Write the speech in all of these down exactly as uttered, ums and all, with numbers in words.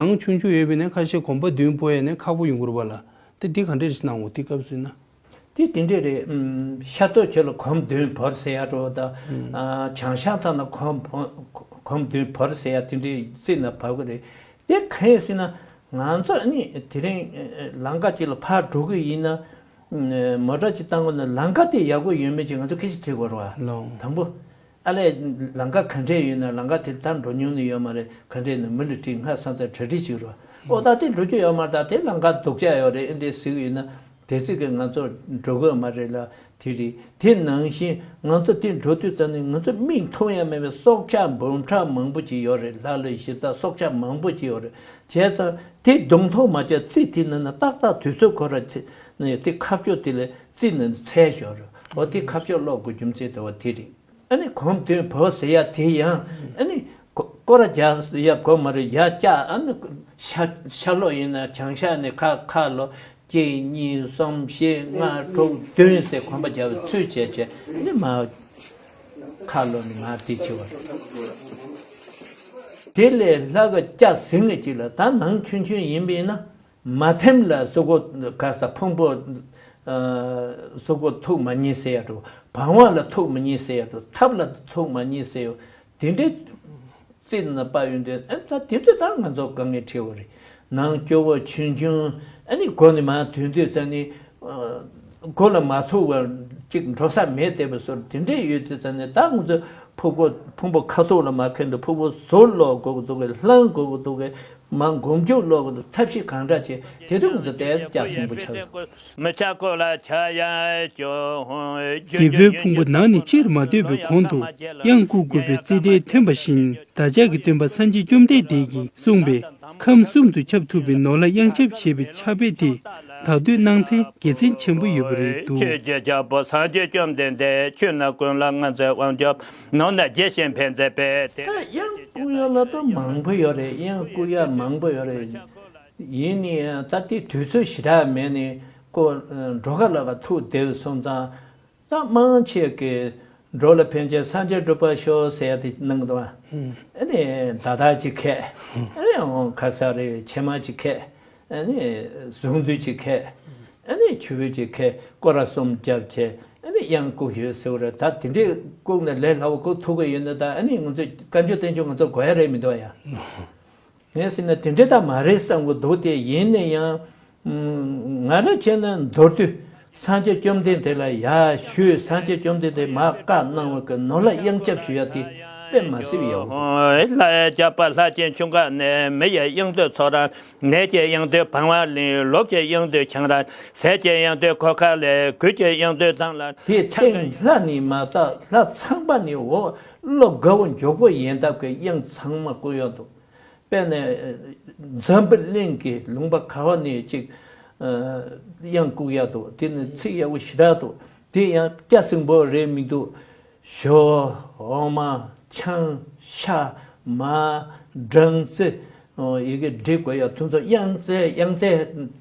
ནང་ཆུང་ཆུང་ཡོད་པས་ན་ཁ་ཤས་གོམ་པ་བདུན་སྤོ་ཡས་ནས་ཁག་པོ་ཡོང་གི་རེད་པ་ལགས། དེ་འདི་ག་འདྲས་ཤིག་གནང་འོ་དེ་སྐབས་སུ་ན། དེ་དེ་འདྲས་རེད། ཨམ། ཤ་སྟག་ཁྱོད་ལ་གོམ་བདུན་བོར་ཟེར་ཡ་འགྲོ་ད། ཨམ། ཨ། བྱང་ཤར་ཐང་ན་གོམ་བོ་གོམ་བདུན་བོར་ཟེར་ཡ་དེ་འདྲས་རྩིས་ན་བབས་གི་རེད། དེ་གང་ཡིན་ཟེར་ན། ང་ཚོ་ནི་དེ་རིང་ལམ་ཁ་ཅིག་ལ་ཕར་འགྲོ་གི་ཡིན་ན། མོ་ཊ་ཅིག་བཏང་དགོས་ན་ལམ་ཁ་དེ་ཡག་པོ་ཡོད་མེད་ཅིག་ང་ཚོ་སྐད་ཆ་དྲི་དགོས་རེད་བ། ལགས། དང་པོ། ཨ་ལས། ལམ་ཁ་ག་འདྲས་ཡོད་ན་ལམ་ཁ་དེ་ད་འགྲོ་མྱོང་ནི་ཡོད་མ་རེད། ག་འདྲས་ན་མི་ལ་དྲིས་སྔ་སང་ད་གྲ་སྒྲིག་བྱེད་རོགས། ཨོ་ད་དེ་འགྲོ་རྒྱུ་ཡོད་མ་རེད། ད་དེ་ལམ་ཁ་སྡུག་ཅག་ཡོད་རེད། ཨེ་འདྲས་ཟེར་གི་ཡོད་ན་དེ་ཚིག་གི་ང་ཚོ་འགྲོ་གི་ཡོད་མ་རེད་ལ། དེ་རེད། དེ་ནང་བཞིན་ང་ཚོ་དེ་འགྲོ་དུས་ཙམ་ནས་ང་ཚོ་མིག་མཐོང་ཡ་མེད་པའི་སྲོག་ཆགས་འབུམ་ཕྲག་མང་པོ་ཅིག་ཡོད་རེད། ལྷ་ལས་གཞི་བདག་སྲོག་ཆགས་མང་པོ་ཅིག་ཡོད་རེད། བྱས་ཙང་དེ་གདོང་ཐོག་མ་བཅར་རྩིས་དེ་ནང་ན་ཏག་ཏག་དུས་ཚོད་ཁོ་ར་ཚེ་ནས་དེ་ཁ་ཕྱོགས་དེ་ལ་རྩིས་ནས་འཚལ་ཞོར་རེད། འོ་དེ་ཁ་ཕྱོགས་ཀློག་དགོས་རྒྱུ་མཚན་དེ་བ་དེ་རེད། ཨ་ནི་གོམ་བདུན་བོ་ཟེར་ཡ་དེ་ཡང་ཨ་ནི་སྐོར་ར་རྒྱག་ཡ་གོ་མ་རེད། ཡ་བཅག་ཨ་ནི་ཤ་ཤར་ལྷོ་ཡིན་ན་བྱང་ཤར་ནས་ཁ་ཁ་ལོ་གཅིག་གཉིས་གསུམ་བཞི་ལྔ་དྲུག་བདུན་ཟེར་གོམ་པ་རྒྱག་པའི་ཚུལ་བྱས་བྱས་ཨ་ནི་མ་ཁ་ལོ་ནི་མ་དེ་བྱེད་པ་རེད། དེ་ལས་ལྷ་ག་སྐྱ་ཟིང་ངེ་ཅིག་ལ་ད་ནང་ཆུང་ཆུང་ཡིན་པས་ན། མ་ཐེམ་ལ་སོ་གོ་ག་ས་ཕུང་པོ་ཨ་སོ་གོ་ཐུག་མ་ཉེས་ཟེར་ཡ་འགྲོ། བང་བ་ལ་ཐུག་མ་ཉེས་ཟེར་ཡ་འགྲོ། ཐབ་ལ་ཐུག་མ་ཉེས་ཟེར་ཡོ། དེ་འདྲའི་རྩིས་ན་པ་ཡོན་ཏན་ཨ་ད་དེ་འདྲ་ད་ང་ཚོ་དཀའ་ངལ་འཕྲད་པ་རེད། ནང་སྐྱོ་བོ་ཆུང་ཆུང་ཨ་ནི་སྒོ་ནས་མ་ཐོན་དུས་ཙ་ནི་ཨ་སྒོ་ལ་མ་ཐུག་པར་ཅིག་འགྲོ་ས་མེད་བསྡད་པ་སོར་དེ་འདྲས་ཡོད་དུས་ཙ་ནི་ད་ང་ཚོ་ཕུག་པོ་ཕུང་པོ་ཁ་ཐུག་ལ་མ་ཁེལ་འདུག་ཕུག་པོ་ཟུར་ལོག་དགོས་ཀྱི་འདུག་གི་ལྷང་དགོས་ཀྱི་འདུག་གི་མ་འགོམ་རྒྱུག་ལོག་གི་ཐབས་ཤེས་གང་འདྲ་བྱེད་དེ་དུས་ང་ཚོ་ཏོག་ཙམ་སྐྱག་སྲིང་པོ་ཆགས་འདུག་མི་ཆག་ཀོ་ལ་ཆ་ཡ་ཅོ་ཧོ། བདུད་པོའི་ཕུང་པོ་ནང་ནས་ཕྱིར་མ་ཐོན་པའི་གོང་དུ་གཡང་བཀུག་དགོས་པའི་རྩིས་ཁྲའི་ཐོན་པ་བཞིན་བདག་ཅག་གི་སྟོན་པ་སངས་རྒྱས་བཅོམ་ལྡན་འདས་ཀྱིས་གསུངས་པའི་ཁམས་གསུམ་དུ་ཁྱབ་ཐུབ་པའི་ནོར་ལྷ་གཡང་ཆབ་ཞེས་པའི་ཕྱག་དཔེ་དེ་ད་དུང་གནང་ཚད་དགེ་མཚན་ཆེན་པོ་ཡོད་པ་རེད་འདུག་ཆོས་ཀྱི་རྒྱལ་པོ་སངས་རྒྱས་བཅོམ་ལྡན་འདས། ཆོས་རྣམས་ཀུན་ལ་མངའ་མཛད་དབང་ཕྱུག་ནོར་ལྷ་དགྱེས་ཤིང་འཕེལ་མཛད་པའི་དེ། ད་གཡང་བཀུག་ཡ་ལ་ད་མང་པོ་ཡོད་རེད། གཡང་བཀུག་ཡ་མང་པོ་ཡོད་རེད། ཡིན་ནའི་ད་དེ་དུས་ཚོད་ཞེ་དྲག་མེད་ནས་ཀོ་འགྲོ་ཁ་ལ་ག་ཐུག་བསྡད་སོང་ཙང་ད་མང་ཆེ་གི་འགྲོ་ལ་ཕན་ཕྱིར་སངས་རྒྱས་འགྲུབ་པར་ཤོག་ཟེར་ཡ་དེ་གནང་འདུག་ཨ། ཨ་ནི་ད་ལྟ་ཅིག་ཁད། ཨ་ནི་འོང་ཁ་ས་རེ་ཕྱེ་མ་ཅིག་ཁད། ཨ་ནི་གཟུངས་བསྡུས་ཅིག་ཁད། ཨ་ནི་ཆུ་བོ་ཅིག་ཁད། སྐོར་ར་གསུམ་བརྒྱབ་བྱས་ཨ་ནི་གཡང་བཀུག་ཡོད་ཟེར་བ་རེད། ད་དེ་འདྲས་བཀུག་ནས་ལས་སླ་བོ་བཀུག་ཐུབ་ཀྱི་ཡོད་ན་ད་ཨ་ནི་ང་ཚོས་བཀའ་འགྱུར་བསྟན་འགྱུར་ང་ཚོ་དགོས་ཡ་རེད་མི་འདུག་ཡ། ངས་ཟེར་ན་དེ་འདྲས་ད་མ་རེད་བསམ་གྱི་འདུག་དེ་ཡིན་ན་ཡང་ང་རང་བྱས་ན་མདོར་བསྡུས་སངས་རྒྱས་བཅོམ་ལྡན་འདས་ལ་ཡར་ཞུས། སངས་རྒྱས་བཅོམ་ལྡན་འདས་མར་བཀའ་གནང་བ་གི་ནོར་ལྷ་གཡང་ཆབ་ཞུ་ཡ་དེ་དཔེ་མ་སྲིད་ཡག་པོ། ལྷ་ཡི་རྒྱལ་པོ་ལྷ་ཆེན་ཁྱུང་དཀར་ནས། མི་ཡི་གཡང་བདུད་ཚོགས་རར། ནད་ཀྱི་གཡང་བདུད་བང་བ་ལིང་། ལོག་གི་གཡང་བདུད་ཆང་རར། ཟས་ཀྱི་གཡང་བདུད་གོ་ཁ་ལས། གོས་ཀྱི་གཡང་བདུད་མདངས་ལ། དེ་སྟེང་ལྷ་ནི་མ་དག་ལྷ་ཚངས་པ་ནི་འོ་བློ་དགའ་བོ་མགྱོགས་པོ་ཡན་འདབ་ཀྱི་གཡང་ཚང་མ་བཀུག་ཡོད་འདུག་དཔེར་ན་འཛམ་བུ་གླིང་གི་ལུང་པ་ག་བ་ནས་ཅིག་གཡང་བཀུག་ཡག་འདུག་དེ་ནི་ཚིག་ཡག་པོ་ཞེ་དྲག་འདུག་དེ་ཡང་སྐྱ་སེང་པོ་རེད་མི་འདུག་ཞོ། འོ་མ། ཆང་། ཤ། མར། སྦྲང་རྩི། ཡི་གེ་འབྲི་དགོས་ཡག་དེ་ཚོ་གཡང་རྩེ་གཡང་རྩེ་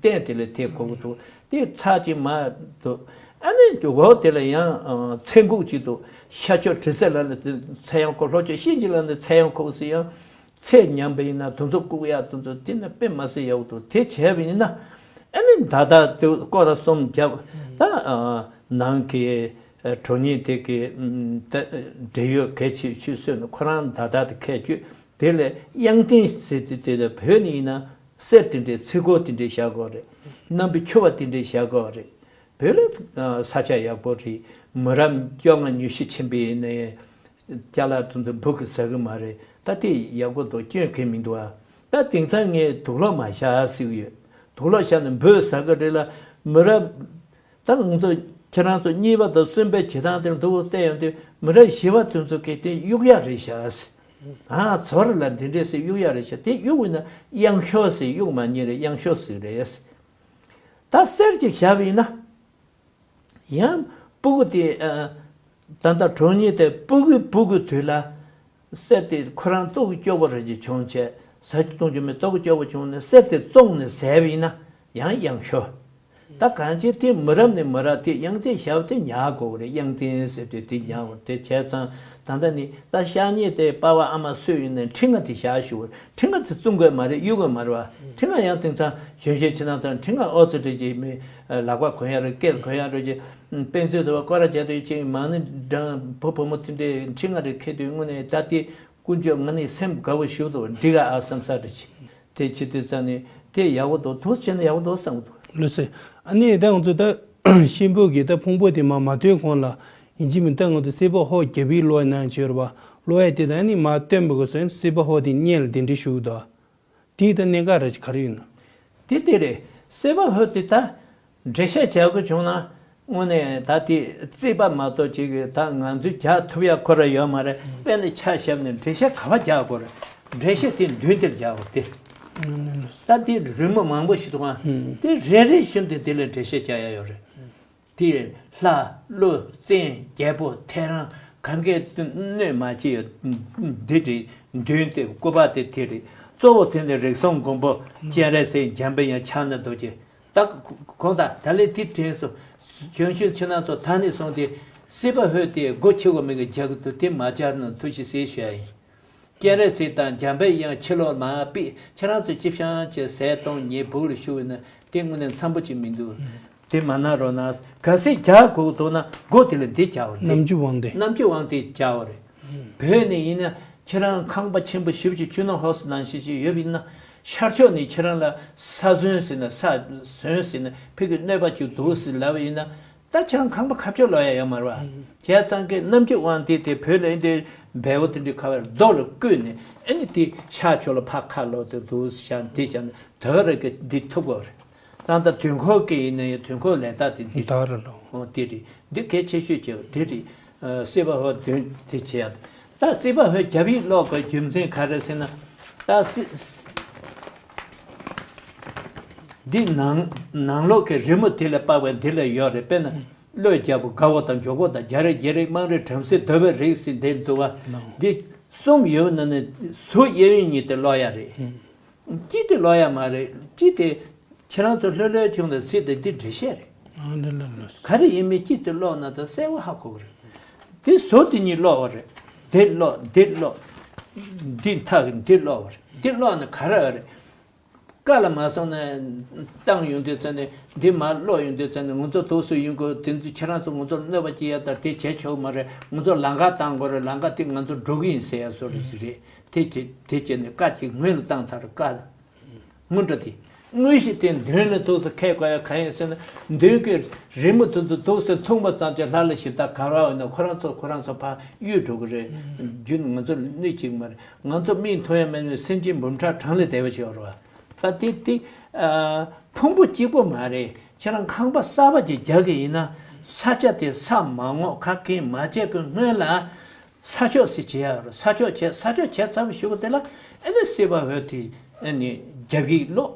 སྟེང་དེ་ལ་དེ་གོ་གི་འདུག་དེ་ཚར་གཅིག་མར་འདུག་ཨ་ནི་འོག་དེ་ལ་ཡང་ཚེ་འགུགས་གཅིག་འདུག་ཤ་ཁྱོག་དྲི་ཟ་ལ་ལ་ཚེ་ཡང་ཁོག་ལྷོ་ཁྱོད་ཤིན་ཅི་ལ་ནི་ཚེ་ཡང་ཁོག་ཟེར་ཡང་། ཚེ་ཉམས་པ་ཡིན་ན་དེ་ཚོ་བཀུག་ཡག་དེ་ཚོ་དེ་ནི་དཔེ་མ་སྲིད་ཡག་འདུག་དེ་བྱས་པ་ཡིན་ན་ཨ་ནི་ད་ལྟ་དེ་སྐོར་ར་གསུམ་བརྒྱབ་ད་ནང་གི་གྲོང་ཉིད་དེ་གི་འབྲེལ་ཡོད་གལ་ཆེ་ཤོས་སུ་ནི་ཁོ་རང་ད་ལྟ་དེ་ཁས་བཅུག་དེ་ལས་གཡང་ལྡན་ཟེར་དུས་དེ་ལ་བོད་ནི་ཡིན་ན་གསེར་དེ་འདྲའི་ཚིག་གོ་དེ་འདྲའི་བཞག་དགོས་རེད། གནམ་བུ་ཆུ་བ་དེ་འདྲའི་བཞག་དགོས་རེད། བོད་ལ་ས་ཆ་ཡག་པོ་རེད། མི་རབས་བཅོ་ལྔ་ཉི་ཤུ་ཕྱིན་པའི་ནས། ཅ་ལག་དེ་ཚོ་འབུ་གི་ཟ་གི་མ་རེད། ད་དེ་ཡག་པོ་འདུག་སྐྱོན་གང་མི་འདུག་ཨ། ད་དེང་སང་ངས་དུག་ལོག་མ་བཞག་ཟེར་གི་ཡོད། དུག་ལོག་བཞག་ན་འབུ་ཟ་གི་རེད་ལ་མི་རབས། ད་ང་ཚོ་ཁྱེད་རང་ཚོ་གཉིས་པ་དང་གསུམ་པའི་བྱེད་སྟངས་དེ་འདུག་བལྟས་ཡོང་དུས་མི་རབས་བཞི་པ་དེ་ཚོ་གིས་དེ་གཡུག་ཡག་རེད་བཞག་ཟེར། ཨ་ཚོར་ལ་འདི་འདྲས་ཟེར་གཡུག་ཡག་རེད་བཞག་དེ་གཡུག་ཡིན་ན་གཡང་ཤོ་ཟེར་གཡུག་མ་ཉེས་རེད། གཡང་ཤོ་ཟེར་རེད་ཟེར། ད་གསེར་ཅིག་བཞག་པ་ཡིན་ན། ཡང་སྤུ་གུ་དེ་ཨ། ད་ལྟ་གྲོང་ཉིད་དེ་སྤུ་གུའི་སྤུ་གུའི་དུས་ལ་གསེར་དེ་ཁོ་རང་ལྟོ་གོས་སྐྱོ་པོ་རེ་ཅིག་བྱུང་བྱས་ཟ་རྒྱུ་འཐུང་རྒྱུ་མེད་ལྟོ་གོས་སྐྱོ་པོ་བྱུང་ནས་གསེར་དེ་བཙོངས་ནས་ཟས་པ་ཡིན་ན་ཡང་གཡང་ཤོ། ད་གང་ཅི་དེ་མི་རབས་ནས་མི་རབས་དེ་གཡང་དེ་ཞབས་དེ་ཉར་དགོས་པ་རེད། གཡང་དེ་ཟེར་དུས་དེ་ཉར་བ་དེ་བྱས་ཙང་ ད་ལྟ་ནི་ད་ཤག་ཉེས་དེ་པ་ཕ་ཨ་མ་སུ་ཡིན་ནའི་ཁྲི་ང་དེ་བཞག་ཞུ་བ། ཁྲི་ང་དེ་བཙོང་དགོས་མ་རེད། གཡུག་དགོས་མ་རེད་བ། ཁྲི་ང་ཡང་དེང་སང་གཞོན་གཞོན་ཁྱེད་རང་ཚོ་ཁྲི་ང་ཨོ་ཙི་ཏྲི་གི་མི་ལག་པ་གོན་ཡ་རེད། སྐེ་གོན་ཡ་རེད་ཅེས་དཔེ་མཛོད་དུ་བ་སྐོར་ར་བྱས་དུས་ཅིག་མང་ནི་འགྲང་བུ་བུ་མོ་དེ་འདྲའི་ཁྲི་ང་རེ་ཁེ་དུས་དངོས་གནས་ད་དེ་ཀུན་སྤྱོད་ང་ནི་སེམས་དགའ་བོ་ཞུ་དུ་འགྲིག་ག་ཨ་བསམ་ས་རེད་ཅེས། དེ་བྱེད་དུས་ཙང་ནས་དེ་ཡག་པོ་འདུག་དུ་བྱས་ན་ཡག་པོ་འདུག་བསམ་གི་འདུག་ལགས་སོ། ཨ་ནི་ད་ང་ཚོ་ད་གཤིན་པོ་གི་ད་ཕུང་པོ་དེ་མ་མ་ཐོན་གོང་ལ་ཡིན་གཅིག་མིན་ད་ང་ཚོ་སྲིད་པ་ཧོ་རྒྱབ་པའི་ལོ་ཡ་ནང་བྱོས་ར་བ། ལོ་ཡ་དེ་ད་ཨ་ནི་མ་སྟོན་པ་གི་སོན་སྲིད་པ་ཧོ་དེ་སྙེལ་དེ་འདྲི་ཞུ་གི་འདུག་དེའི་ད་གནད་འགག་ར་ཅིག་ག་རེ་ཡོད་ན། དེ་དེ་རེད། སྲིད་པ་ཧོ་དེ་ད་འགྲེལ་བཤད་བྱ་དགོས་བྱུང་ན། དངོས་གནས་ད་དེ་རྩིས་པ་མ་གཏོགས་ཅིག་གིས་ད་ང་ཚོས་རྒྱག་ཐུབ་ཡ་ཁོ་ར་ཡོད་མ་རེད། དཔེ་ནི་ཆ་བཞག་ནས་འགྲེལ་བཤད་ག་བ་རྒྱག་དགོས་རེད། འགྲེལ་བཤད་དེ་མདུན་དེར་རྒྱག་དགོས་དེ། ད་དེ་རི་མོ་མང་པོ་ཞིག་འདུག་ཨ། དེ་རེ་རེ་བཞིན་དུ་དེ་ལ་འགྲེལ་བཤད་རྒྱག་ཡ་ཡོད་རེད། དེ་ལྷ་ཀླུ་བཙན་རྒྱལ་པོ་ཐེའུ་རང་གང་གས་གནོད་མ་བྱེད་ཡ་འདི་རེད། མདུན་དེ་སྐུ་པར་དེ་དེ་རེད། གཙོ་བོ་དེ་ནི་རིགས་གསུམ་མགོན་པོ་སྤྱན་རས་གཟིགས་འཇམ་དཔལ་དབྱངས་ཕྱག་ན་རྡོ་རྗེ། ད་གོང་ད་ད་ལས་དེ་དྲན་སོང་། གཞོན་གཞོན་ཁྱེད་རང་ཚོ་ད་ནས་བཟུང་སྟེ་སྲིད་པ་ཧོས་དེ་སྒོ་ཕྱེ་བ་མི་གི་རྒྱག་གི་འདུག་དེ་མ་རྒྱག་ན་ཐུགས་རྗེ་ཆེ་ཞུ་ཡ་ཡིན། སྤྱན་རས་གཟིགས་དང་འཇམ་དཔལ་དབྱངས་ཕྱི་ལོགས་མ་ཕེབས། ཁྱེད་རང་ཚོ་ཅི་བྱང་བྱས་ཟས་གཏོང་ཉལ་སྦུག་ལ་བཞུགས་ཡོད་ན་དེ་དངོས་གནས་འཚམ་པོ་ཅིག་མི་འདུག་དེ་མ་གནང་རོགས་གནང་། གལ་སྲིད་རྒྱག་དགོས་འདུག་ན་སྒོ་དེ་ལ་འདི་རྒྱག་པ་རེད། རྣམ་འགྱུར་དབང་ལྡན། རྣམ་འགྱུར་དབང་ལྡན་རྒྱག་པ་རེད། བོད་ནས་ཡིན་ན་ཁྱེད་རང་ཁང་པ་ཆེན་པོ་ཞེ་པོ་ཅིག་ཆུ་ནང་ཧོ་སི་ནང་བཞིན་ཞིག་ཡོད་པ་ཡིན་ན། ཤར་ཕྱོགས་ནས་ཁྱེད་རང་ལ་ས་ཟོན་ཟེར་ན་ས་ཟོན་ཟེར་ན་ཕ་གི་གནོད་པ་ཅིག་འདུག་ཟེར་ལབ་པ་ཡིན་ན། ད་ཁྱེད་རང་ཁང་པ་ཁ་ཕྱོགས་ལོག་ཡ་ཡོད་མ་རེད་བ། བྱས་ཙང་གི་རྣམ་འགྱུར་དབང་ལྡན་དེ་བོད་ལ་འདི་འབེལ་བོ་དེ་འདྲའི་ཁ་བར་རྡོ་ལ་བརྐོས་ནས་ཨ་ནི་དེ་ཤར་ཕྱོགས་ལ་ཕར་ཁ་ལོག་དེ་འདུག་བཞག་དེ་བཞག་ནས་དོ་ར་གི་འདི་ཐུབ་པ་རེད། ད་ལྟ་དུས་འཁོར་གི་ཡིན་ན་ཡང་དུས་འཁོར་ལས་རྟགས་དེ་འདི་ད་ར་ལོ། འོ་དེ་རེད། འདི་གལ་ཆེ་ཤོས་ཀྱི་དེ་རེད། ཨ་སྲིད་པ་ཧོ་དོན་དེ་བྱེད་ཡ། ད་སྲིད་པ་ཧོ་རྒྱབ་ཡིག་ཀློག་དགོས་རྒྱུ་མཚན་ག་རེ་ཟེར་ན། ད་སྲིད་འདི་ནང་ནང་ལོགས་ཀྱི་རི་མོ་དེ་ལ་དཔག་པའི་འདི་ལ་ཡོད་རེད། དཔེར་ན་བློས་རྒྱལ་པོ་དགའ་བོ་དང་མགྱོགས་པོ་དང་རྒྱ་རས་རྒྱལ་རིགས་དམངས་རིགས་བྲམ་ཟེ་གདོལ་པའི་རིགས་ཟེར་འདི་འདུག་བ། འདི་གསུམ་ཡོད་ན་ནི་གཟུགས་གཡས་གཡོན་གཉིས་དེ་ཀློག་ཡ་རེད། གཅིག་དེ་ཀློག་ཡ་མ་རེད། གཅིག་དེ་ཁྱེད་རང་ཚོ་ལྷོད་ལྷོད་བྱུང་དང་སྲིད་དེ་འདི་འགྲེལ་བཤད་རེད། ཨ་ལེ་ལེ་ལེ། ག་རེ་ཡིན་མིན་གཅིག་དེ་ཀློག་ན་ད་གསལ་བོ་ཧ་གོ་གི་རེད། དེ་བཟོ་དེ་གཉིས་ཀློག་པ་རེད། དེ་ཀློག་འདི་ཀློག་འདི་མཐའ་གི་འདི་ཀློག་པ་རེད། འདི་ཀློག་ན་ག་རེ་རེད། བཀའ་ལ་མ་སོང་ན་བཏང་ཡོང་དུས་ཙམ་ནས་འདི་མ་ཀློག་ཡོང་དུས་ཙམ་ནས་ང་ཚོ་དུག་སུ་ཡོང་དགོས། དེ་ཚོ་ཁྱེད་རང་ཚོ་ང་ཚོ་གནོད་པ་སྐྱེལ་ཡ་ད་དེ་བྱེད་ཆོག་མ་རེད། ང་ཚོ་ལམ་ཁ་བཏང་དགོས་རེད། ལམ་ཁ་དེ་ང་ཚོ་འགྲོ་གི་ཡིན་ཟེར་ཡ་བཟོ་རེད་ཟེར་རེད། དེ་བྱེད་དེ་བྱས་ནས་བཀའ་གཅིག་ངོས་ལ་བཏང་ཚར་རེད། བཀའ་ལ། སྔོན་འགྲོ་དེ། དངོས་གཞི་དེ་མདུན་ལ་འདུག་སེ་ཁས་བཀོད་ཡ་གང་ཡིན་ཟེར་ན། མདུན་གྱི་རི་མོ་དེ་ཚོ་འདུག་སེ་མཐོང་བ་ཙམ་གྱིས་ལྷ་ལ་ཞིབ་ལྟ་ག་རེ་ཡོད་ན་ཁོ་རང་ཚོ་ཁོ་རང་ཚོ་ཕར་གཡུག་འགྲོ་གི་རེད། རྒྱུན་ང་ཚོ་ལ་གནོད་བྱེད་ཀྱི་མ་རེད། ང་ཚོ་མིག་མཐོང་ཡ་མེད་ན་སེམས་ཅན་འབུམ་ཕྲག་གྲངས་ལས་འདས་པ་ཞིག་ཡོད་རེད་བ། ད་དེ་དེ་ཕུང་པོ་གཅིག་པོ་མ་རེད། ཁྱེད་རང་ཁང་པ་གསར་པ་ཅིག་རྒྱག་གི་ཡིན་ན་ས་ཆ་དེ་ས་མ་ངོ་ཁ་སྐད་མ་བྱས་ཀྱི་སྔོན་ལ། ས་ཕྱོགས་སུ་བྱེད་ཡ་རེད། ས་ཕྱོགས་བྱས། ས་ཕྱོགས་བྱས་ཚར་བའི་གཞུག་གུ་དེ་ལ་ཨ་ནི་སྲིད་པ་འོད་དེ་ཨ་ནི་རྒྱབ་ཡིག་ཀློག་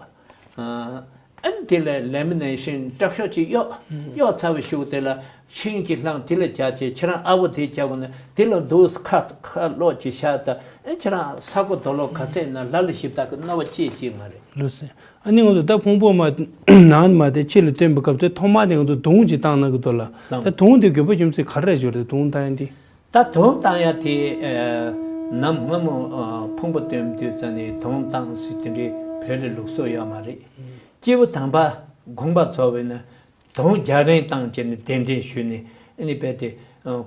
ཨ་ནི་དེ་ལ་ལེ་མི་ནེ་ཤིན་དྲག་ཤོས་ཅིག་གཡོག་གཡོག་ཚར་བའི་གཞུག་གུ་དེ་ལ་ཤིང་གི་རླངས་དེ་ལ་རྒྱག་བྱས། ཁྱེད་རང་ཨ་བོ་དེ་རྒྱག་དགོས་ན་དེ་ལ་འདུག་ཁ་ཁ་ཀློག་ཅིག་བཞག་ད། ཨ་ཁྱེད་རང་ས་གོ་རྡོ་ལོག་ག་ཚད་ན་ལྷ་ལ་ཞིབ་ལྟ་གི་རྣ་བ་ཅིག་ཅིག་མ་རེད། ལགས་སོ། ཨ་ནི་ང་ཚོ་ད་ཕུང་པོ་མ་ནང་མ་དེ་ཕྱི་ལ་སྟོན་པའི་སྐབས་དེ་ཐོག་མ་དེ་ང་ཚོ་དུང་ཅིག་བཏང་ན་གི་འདུག་ལ། ད་དུང་དེ་དགོས་པ་རྒྱུ་མཚན་ག་རེ་ཞོར་དེ་དུང་བཏང་ཡ་དེ། ད་དུང་བཏང་ཡ་དེ་ནམ་སྔ་མོ་ཕུང་པོ་སྟོན་དུས་ཙམ་ནས་དུང་བཏང་ཟེར་དེ་འདྲའི་བོད་ལ་ལུགས་སྲོལ་ཡོད་མ་རེད། སྐྱེས་བུ་དམ་པ་དགོངས་པ་རྫོགས་པས་ན་དུང་རྒྱག་ལེན་བཏང་བྱས་ནས་གདན་འདྲེན་ཞུས་ནས་ཨ་ནི་རྦད་དེ་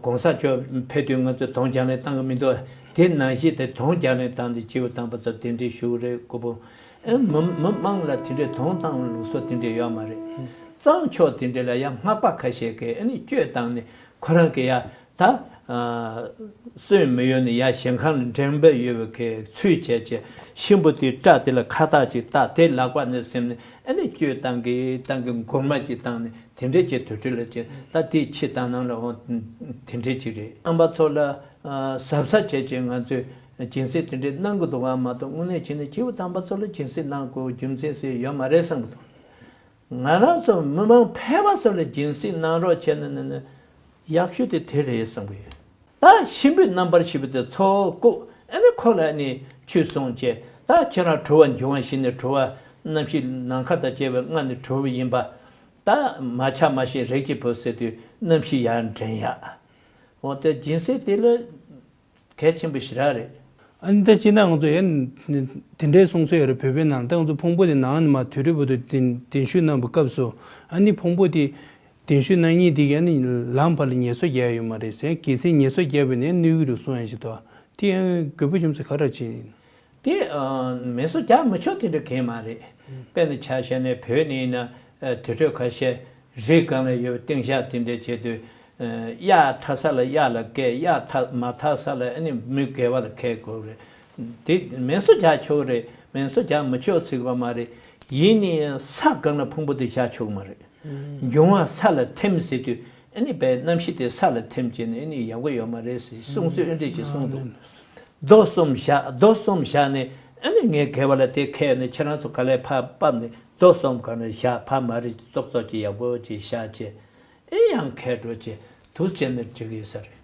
གོང་ས་མཆོག་ཕེབས་དུས་ང་ཚོས་དུང་རྒྱག་ལེན་བཏང་གི་མི་འདུག་དེ་ནང་བཞིན་དེ་དུང་རྒྱག་ལེན་བཏང་སྟེ་སྐྱེས་བུ་དམ་པ་ཚོ་གདན་འདྲེན་ཞུ་གི་རེད། སྐུ་ཕུང་། ཨེ་མི་མི་མང་ལ་དེ་འདྲའི་དུང་བཏང་ལུགས་སྲོལ་དེ་འདྲའི་ཡོད་མ་རེད། གཙང་ཕྱོགས་དེ་འདྲ་ལ་ཡང་སྔགས་པ་ཁ་ཤས་ཀྱིས་ཨ་ནི་བཅོས་བཏང་ནས་ཁོ་རང་གི་ཡ་ད་སོན་མི་ཡོད་ནས་ཡ་ཞིང་ཁང་ལ་འགྲེམས་སྤེལ་ཡོད་པའི་གི་ཚུལ་བྱས་བྱས་གཤིན་པོ་དེའི་སྐྲ་དེ་ལ་ཁ་བཏགས་ཅིག་བཏགས། དེ་ལག་པ་ནས་ཟིན་ནས་ཨ་ནི་བཅོས་བཏང་གི་བཏང་གི་མགུར་མ་ཅིག་བཏང་ནས་དེ་འདྲའི་ཅིག་དུར་ཁྲོད་ལ་ཅིག་ད་དེའི་ཕྱི་དང་ནང་ལ་འོང་དེ་འདྲའི་ཅིག་རེད། རྣམ་པ་ཚོ་ལ་གཟབ་གཟབ་བྱས་བྱས་ང་ཚོས་སྦྱིན་སྲེག་དེ་འདྲའི་གནང་གི་འདུག་གམ་མ་གཏོགས་དངོས་གནས་བྱས་ན་སྐྱེས་བུ་དམ་པ་ཚོ་ལ་སྦྱིན་སྲེག་གནང་དགོས་རྒྱུ་མཚན་ཟེར་ཡོད་མ་རེད་བསམ་གི་འདུག་ང་རང་ཚོ་མི་མང་ཕལ་པ་ཚོ་ལ་སྦྱིན་སྲེག་གནང་རོགས་བྱས་ན་ནི་ནི་ཡག་ཤོས་དེ་དེ་རེད་བསམ་གི་ཡོད། ད་གཤིན་པོའི་རྣམ་པར་ཤེས་པ་དེ་ཚོགས་བཀུག་ཨ་ནི་ཁོ་ལ་ནི་ཆོས་གསུངས་བྱས། ད་ཁྱེད་རང་གྲོལ་བ་འབྱུང་བ་བཞི་ནས་གྲོལ་བ་རྣམ་ཤེས་ནམ་མཁའ་དང་བཅས་པའི་ལྔ་ནས་གྲོལ་བ་ཡིན་པ། ད་མ་ཆགས་མ་ཤེས་རིགས་ཀྱི་བུ་ཟེར་དུས་རྣམ་ཤེས་ཡར་འདྲེན་ཡག་འོ་དེ་སྦྱིན་སྲེག་དེ་ལ་ གལ་ཆེན་པོ་ཞེ་དྲག་རེད། ཨ་ནི་ད་སྤྱིར་ན་ང་ཚོ་ཡང་དེ་འདྲའི་གསུང་སྲོལ་ཡོད་རེད། བོད་པའི་ནང་ད་ང་ཚོ་ཕུང་པོ་དེ་ནང་ནས་མར་དུད་འགྲོའི་བར་དུ་གདན་གདན་ཞུ་གནང་བའི་སྐབས་སུ། ཨ་ནི་ཕུང་པོ་དེ་གདན་ཞུ་གནང་མཁན་དེ་གས་ནི་ལམ་བར་ལ་ངལ་གསོ་རྒྱག་ཡོད་མ་རེད་ཟེར། གལ་སྲིད་ངལ་གསོ་རྒྱག་པ་ཡིན་ན་གནོད་ཀྱི་རེད་གསུང་ཡ་ཞིག་འདུག་དེ་ཡང་དགོས་པ་རྒྱུ་མཚན་ག་རེ་ཅིག་ཡིན། དེ་ངལ་གསོ་རྒྱག་མི་ཆོག་དེ་འདྲ་གང་ཡང་མ་རེད། དཔེར་ན་ཆ་བཞག་ན་བོད་ནས་ཡིན་ན་དུར་ཁྲོད་ཁ་ཤས་རི་སྒང་ལ་ཡོད་པའི་སྟེང་ཤག་དེ་འདྲ་བྱེད་དུས། གཡག་འཐག་ས་ལ་གཡག་ལ་བཀལ། གཡག་འཐག་མ་འཐག་ས་ལ་ཨ་ནི་མི་སྒེར་བ་ལ་བཀལ་དགོས་རེད། དེ་ངལ་གསོ་རྒྱག་ཆོག་རེད། ངལ་གསོ་རྒྱག་མི་ཆོག་ཟེར་གི་མ་རེད། ཡིན་ནའི་ས་སྒང་ལ་ཕུང་པོ་དེ་བཞག་ཆོག་གི་མ་རེད། འབྱུང་བ་ས་ལ་ཐིམ་ཟེར་དུས་ཨ་ནི་བའི་གནམ་གཤིས་དེ་ས་ལ་ཐིམ་བྱས་ནས་ཨ་ནི་ཡག་པོ་ཡོད་མ་རེད་ཟེར་གསུང་ཚུལ་ཨ་འདྲས་ཅིག་གསུངས་འདུག་རྡོ་གསུམ་བཞག་རྡོ་གསུམ་བཞག་ནས་ཨ་ནི་ངའི་སྒལ་པ་ལ་དེ་ཁད་ནས་ཁྱེད་རང་ཚོ་ག་ལེར་ཕར་ཕབ་ནས་རྡོ་གསུམ་ག་ནས་བཞག་ཕ་མ་རི་ཙོག་ཙོག་ཅིག་ཡག་པོ་ཅིག་བཞག་བྱས། ཨེ་ཡང་ཁད་འགྲོ་བྱས་དུ་བྱས་ནས་འགྲིག་ཡོད་ས་རེད།